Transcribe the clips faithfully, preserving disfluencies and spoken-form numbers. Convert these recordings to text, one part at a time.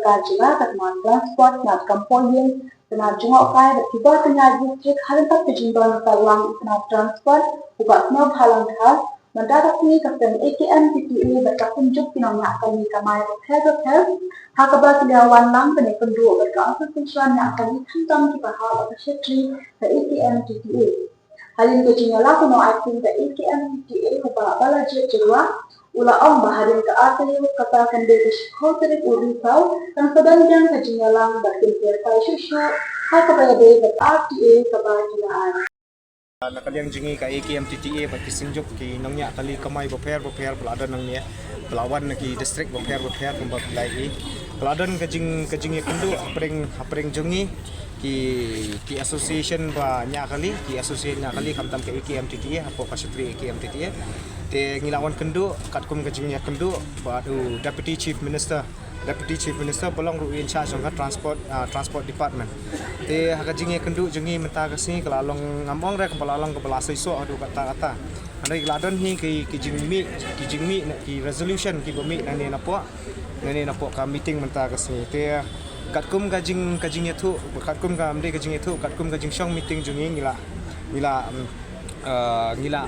Ka jylla ka tnat transport, tnat kam poi ïing, tnat jngohkai bad kiba tnat ïa ki ha ryngkat ka jingdon ka lang tnat transport uba sngewbha lang ka. Mynta ka sngi ka seng A K M T T A bad ka kumjuh ki nongñiah kali kamai bapher bapher ha kaba ki la wan lang ban ïakynduh bad ka association ñiah kali khamtam kiba hap ha ka secretary ka A K M T T A. Hadien ka jingïalang u nongaiktien ka A K M T T A u Bah Balajied Jyrwa u la ong ba hadien ka ar taïew kata kan dei ka shiphew tarik u Risaw kan sa don biang ka jingïalang bad kin pyrshah shuh shuh ha kaba ïadei bad R T A kaba ki la ai. Na ka liang jong ngi ka A K M T T A bad ki seng jong ki nongñiah kali kamai bapher bapher ba la don nangne, ba la wan na ki district bapher bapher kumba phi la ïohi. Ba la don ka jing, ka jingïakynduh hapdeng, hapdeng jong ngi ki, ki association ba ñiah kali, ki association ñiah kali khamtam ka A K M T T A hapoh ka secretary A K M T T A. Te ngi la wan kynduh katkum ka jingïakynduh bad u Deputy Chief Minister, Deputy Chief Minister ba long ruh in charge jong ka transport, ah, transport department. Te ha ka jingïakynduh jong ngi mynta ka sngi ka la long, ngam ong re kaba la long kaba la seisoh haduh katta katta. Hynrei ka la don hi ki, ki jingmih, ki jingmih na ki resolution kiba mih nangne napoh, nangne napoh ka meeting mynta ka sngi. Te katkum ka jing, ka jingïathuh, katkum ka, ym dei ka jingïathuh, katkum ka jingshong meeting jong ngi, ngi la, ngi la, um, uh, ngi la,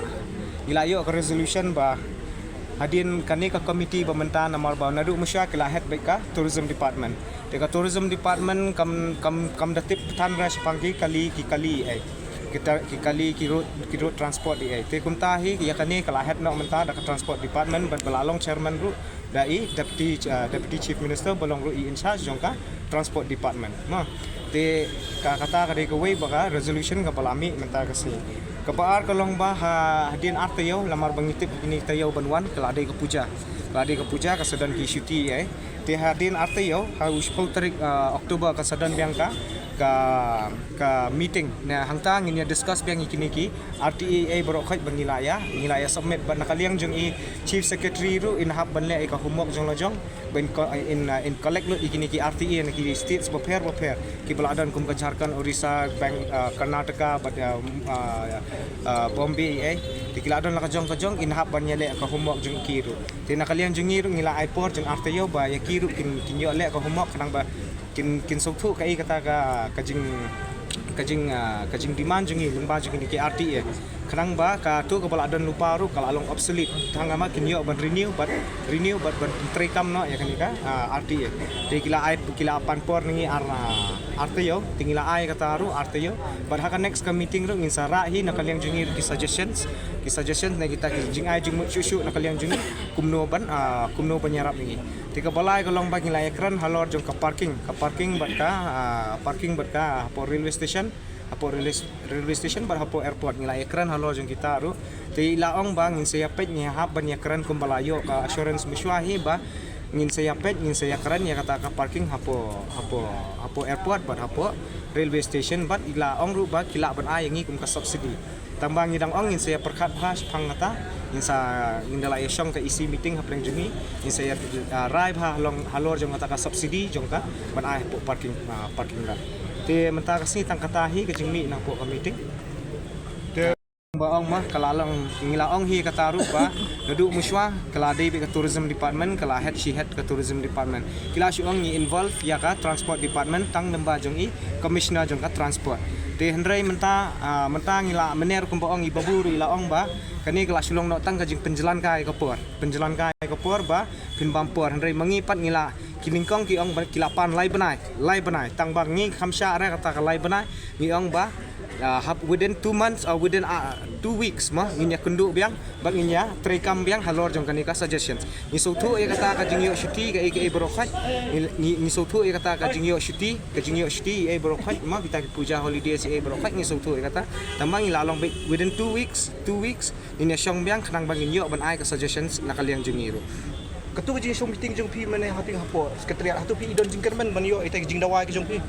ngi la ïoh ka resolution ba hadien kane ka committee ba mynta, namar ba naduh mynshuwa ki la head beit ka tourism department. Te ka tourism department kam, kam, kam da tip than re shaphang ki kali, ki kali, eh. Kita, ki kali, ki road, ki road transport, eh. Te kumta hi ïa kane ka la head noh mynta da ka transport department bad ba la long chairman ruh da i Deputy, uh, Deputy Chief Minister ba long ruh i in charge jong ka transport department. Mo. Te ka, kata ka dei kawei ba ka resolution kaba la mih mynta ka sngi. Kaba ar ka long ba ha, hadien ar taïew, lamar ba ngi tip kine taïew ban wan, ka la dei ka puja. Ka la dei ka puja, ka sa don ki shuti, eh. Te hadien ar taïew, ha u shiphew tarik, ah, October ka sa don biang ka, ka, ka meeting. Na hangta ngin ïa discuss biang ïa kine ki R T A baroh khoit ba ngi la ïa, ngi la ïa submit bad na ka liang jong i Chief Secretary ruh in hap ban leh ïa ka homework jong la jong. Ba in co-, in, uh, in collect lut ïa kine ki R T A na ki states bapher bapher. Kiba la don kum ka Jharkhand, Orissa, Bang-, uh, Karnataka, bad, uh, uh, uh, Bombay, eh. Te ki la don la ka jong ka jong, in hap ban ïaleh ka homework jong ki ruh. Te na ka liang jong ngi ruh ngi la ai por jong ar taïew ba ïa ki ruh kin, kin ïoh leh ka homework khnang ba kin, kin sngewthuh kaei kata ka, ka jing, ka jing, ah, ka jingdemand jong ngi lyngba jong kine ki R T A. Khnang ba kato kaba la don lypa ruh ka la long obsolete. Tang namar kin ïoh ban renew bad, renew bad ban treikam noh ïa kane ka, ah, R T A. Te ki la ai, ki la pan por na ngi ar, ah, ar taïew, te ngi la ai kata ruh ar taïew. Bad ha ka next ka meeting ruh ngin sa rah hi na ka liang jong ngi ruh ki suggestions, ki suggestions na kita ki jingai jingmut shuh shuh na ka liang jong ngi kumno ban, ah, kumno ban ïarap ïa ngi. Te kaba lai ka long ba ngi la ïakren halor jong ka parking, ka parking bad ka, ah, parking bad ka hapoh railway station, hapoh railway, railway station bad hapoh airport ngi la ïakren halor jong kita ruh. Te i la ong ba ngin sa ïapeit, ngi hap ban ïakren kumba la ïoh ka assurance mynshuwa hi ba ngin sa ïapeit, ngin sa ïakren ïa kata ka parking hapoh, hapoh, hapoh airport bad hapoh railway station bad i la ong ruh ba ki lah ban ai ïa ngi kum ka subsidy. Tang ba ngi dang ong ngin sa ïa pyrkhat bha shaphang kata, ngin sa, ngin da la ïa shong ka E C meeting hapdeng jong ngi, ngin sa ïa, ah, rai bha halor, halor jong kata ka subsidy jong ka ban ai hapoh parking, ah, parking lot. Te mynta ka sngi tang kata hi ka jingmih na hapoh ka meeting. Te ba ong ma ka la long, ngi la ong hi kata ruh ba naduh mynshuwa ka la dei beit ka tourism department, ka la head, shi head ka tourism department. Ki la shu ong ngi involve ïa ka transport department tang lyngba jong i commissioner jong ka transport. Te hynrei mynta, ah, mynta ngi la, mynner kumba ong i babu ruh i la ong ba kane ka la shu long noh tang ka jingpynjlan kai ka por, pynjlan kai ka por ba pynbam por. Hynrei ma ngi pat ngi la, ki nyngkong ki ong ba ki la pan lai bnai, lai bnai. Tang ba ngi kham shah re kata ka lai bnai, ngi ong ba, ah, hap within two months or within, ah, two weeks ma ngin ïa kynduh biang bad ngin ïa treikam biang halor jong kane ka suggestions. Ngi sngewthuh ïa kata ka jingïoh shuti ka ei ka ei baroh khoit. Ngi, ngi, ngi sngewthuh ïa kata ka jingïoh shuti, ka jingïoh shuti ei baroh khoit ma kita ki puja holidays ei baroh khoit ngi sngewthuh ïa kata. Tang ba ngi la long beit within two weeks, two weeks ngin ïa shong biang khnang ba ngin ïoh ban ai ka suggestions na ka liang jong ngi ruh. Kato ka jingshong meeting jong phi mynne ha, hapoh secretariat, hato phi don jingkyrmen ban ïoh ita ki jingdawa ki jong phi?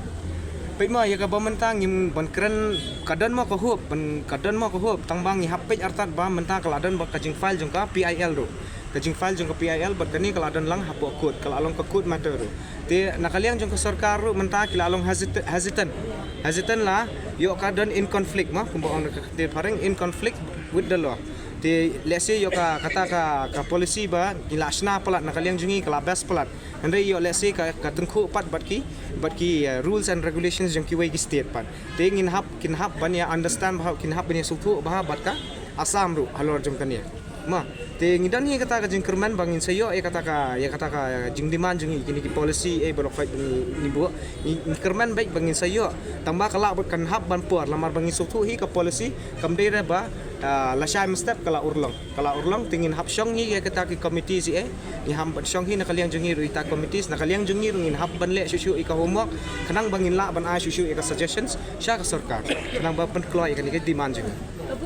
Peit ma ïa kaba mynta ngim ban kren, ka don ma ka hup, ban ka don ma ka hup, tang ba ngi hap peit artat ba mynta ka la don ba ka jingfile jong ka P I L ruh. Ka jingfile jong ka P I L bad kane ka la don lang hapoh court, ka la long ka court matter ruh. Te na ka liang jong ka sorkar ruh mynta ki la long hesit-, hesitant. Hesitant la ïoh ka don in conflict ma, kumba ong ka ktien phareng, in conflict with the law. Te lehse ïoh ka, kata ka, ka policy ba ngi la shna palat na ka liang jong ngi ka la best palat. Hynrei ïoh lehse ka, ka tyngkhuh pat bad ki, bad ki, eh, rules and regulations jong kiwei ki state pat. Te ngin hap, kin hap ban ïa understand bha, kin hap ban ïa sngewthuh bha bad ka Assam ruh halor jong kane. Ma, te ngi don hi kata ka jingkyrmen ba ngin sa ïoh ïa kata ka, ïa kata ka jingdemand jong ngi, kine ki policy, eh, baroh khoit ngi, ngi buh. Ngi, ngi kyrmen beit ba ngin sa ïoh. Tang ba ka lah bad kan hap ban por, namar ba ngi sngewthuh hi ka policy, kam dei re ba, ah, lashai mynstep ka la urlong. Ka la urlong, te ngin hap shong hi ïa kita ki committees, eh. Ngi hap ban shong hi na ka liang jong ngi ruh ita committees, na ka liang jong ngi ruh ngin hap ban leh shuh shuh ïa ka homework, khnang ba ngin lah ban ai shuh shuh ïa ka suggestions sha ka sorkar, khnang ba pynkloi ïa kane ka demand jong ngi.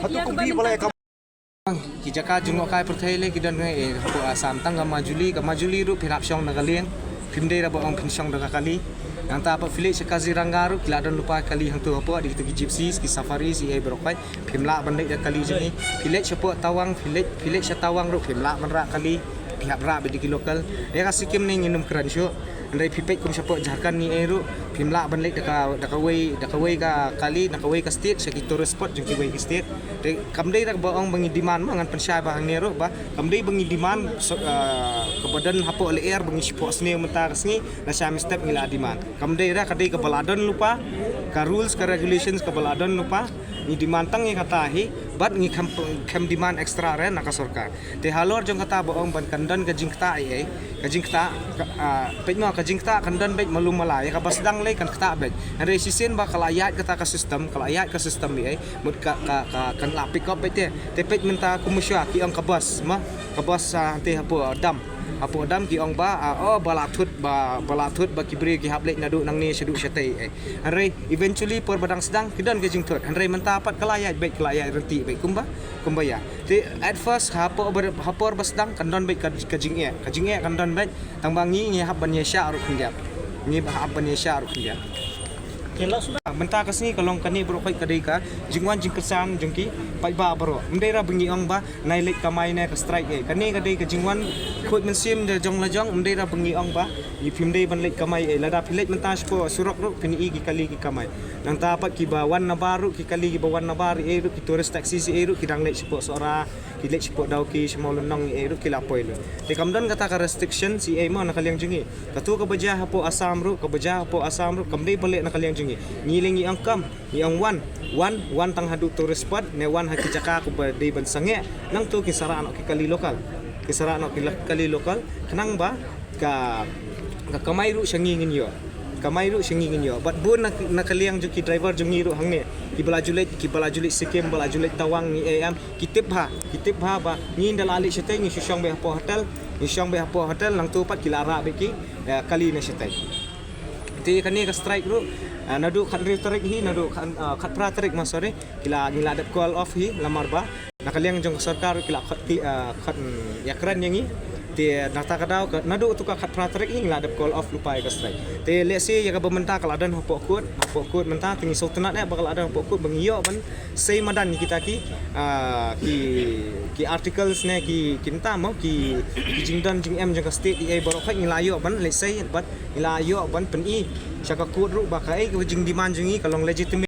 Hato kum phi ba la ïa ka Ki jaka jngohkai pyrthei lei ki don, eh, hapoh Assam tang ka Majuli, ka Majuli ruh phin hap shong da ka liang, phim dei re ba ong phin shong da ka kali. Nangta pat phi leit sha Kaziranga ruh ki la don lypa kali hangto hapoh, dei kito ki gypsies, ki safaris, eh, baroh khoit, phim lah ban leit da kali jong ngi. Phi leit shapoh Tawang, phi leit, phi leit sha Tawang ruh phim lah ban rah kali, phi hap rah beit da ki local. Ïa ka Sikkim ne ngin ym kren shuh. Hynrei phi peit kum shapoh Jharkhand ne ei ruh, phim lah ban leit da ka, da kawei, da kawei ka kali, da kawei ka state sha ki tourist spot jong kiwei ki state. Te kam dei re ba ong ba ngi demand, ma ngan pynshai bha hangne ruh ba kam dei ba ngi demand, so, ah, kaba don hapoh lyer ba ngi shu phohsniew mynta ka sngi, lashai mynstep ngi la demand. Kam dei re, ka dei kaba la don lypa, ka rules ka regulations kaba la don lypa. Ngi demand tang ïa kata hi, bad ngi khlem, khlem demand extra re na ka sorkar. Te halor jong kata ba ong ban kan don ka jingktah ei ei, ka jingktah, ka, ah, peit mo, ka jingktah kan don beit malu mala, ïa kaba sdang lei kan ktah beit. Hynrei shisien ba ka la ïaid kata ka system, ka la ïaid ka system ei ei, mut ka, ka, ka kan la pick up beit te. Te peit mynta kum shuwa ki ong ka bus, ma, ka bus, ah, te hapoh dam. Hapoh dam ki ong ba, ah, oh, ba la thut, ba, ba la thut ba ki briew ki hap leit naduh nangne shaduh shatei, eh. Hynrei eventually por ba dang sdang ki don ka jingthut. Hynrei mynta pat ka la ïaid beit, ka la ïaid ryntih beit kumba, kumba ïa. Te at first ha por ba, ha por ba sdang kan don beit ka, ka jingeh. Ka jingeh kan don beit, tang ba ngi, ngi hap ban ïa shah ruh khyndiat. Ngi hap ban ïa shah ruh khyndiat. Mynta ka sngi ka long kane baroh khoit ka dei ka jingwan jingkyrshan jong ki paidbah baroh. Ym dei re ba ngi ong ba nai leit kamai ne ka strike ei. Kane ka dei ka jingwan khuid mynsiem da jong la jong, ym dei re ba ngi ong ba ngi phim dei ban leit kamai ei. Lada phi leit mynta shapoh surok ruh phin i ki kali ki kamai. Nangta pat kiba wan nabar ruh, ki kali kiba wan nabar ei ruh, ki tourist taxi ei ruh ki dang leit shapoh Sohra, ki leit shapoh Dawki, sha Mawlynnong ei ruh ki la poi lut. Te kam don kata ka restriction ei mo na ka liang jong ngi. Kato kaba jia hapoh Assam ruh, kaba jia hapoh Assam ruh kam dei ba leh na ka liang jong ngi. Ngi lei ngi ong kam, ngi ong wan, wan, wan tang haduh tourist spot ne wan ha ki jaka kaba dei ban sangeh. Nangto kin sa rah noh ki kali local. Kin sa rah noh ki la-, kali local. Khnang ba ka, ka kamai ruh sha ngi ngin ïoh. Kamai ruh sha ngi ngin ïoh. Bad bun na, na ka liang jong ki driver jong ngi ruh hangne, kiba la ju leit, kiba la ju leit Sikkim, ba la ju leit Tawang ne ei em, ki tip bha, ki tip bha ba ngi ynda la leit shatei ngi shu shong beit hapoh hotel, ngi shong beit hapoh hotel, nangto pat ki la rah beit ki, eh, kali na shatei. Te kane ka strike ruh, ah, naduh khathynriew tarik hi, naduh khat, ah, khatphra tarik ma, sorry, ki la, ngi la dep call off hi, namar ba na ka liang jong ka sorkar ruh ki la khot, ki, ah, khot, mm, ïakren ïa ngi. Te nangta ka daw ka, naduh tu ka khatphra tarik hi ngi la dep call off lypa ïa ka strike. Te lehse ïa kaba mynta ka la don hapoh court, hapoh court mynta, te ngi sngewtynnat eh ba ka la don hapoh court ba ngi ïoh ban sei madan ïa kita ki, ah, ki, ki articles ne ki, ki mynta mo, ki, ki jingdon jingem jong ka state ei ei baroh khoit ngi la ïoh ban lehse bad ngi la ïoh ban pyni sha ka court ruh ba kaei ka jingdemand jong ngi ka long legitimate.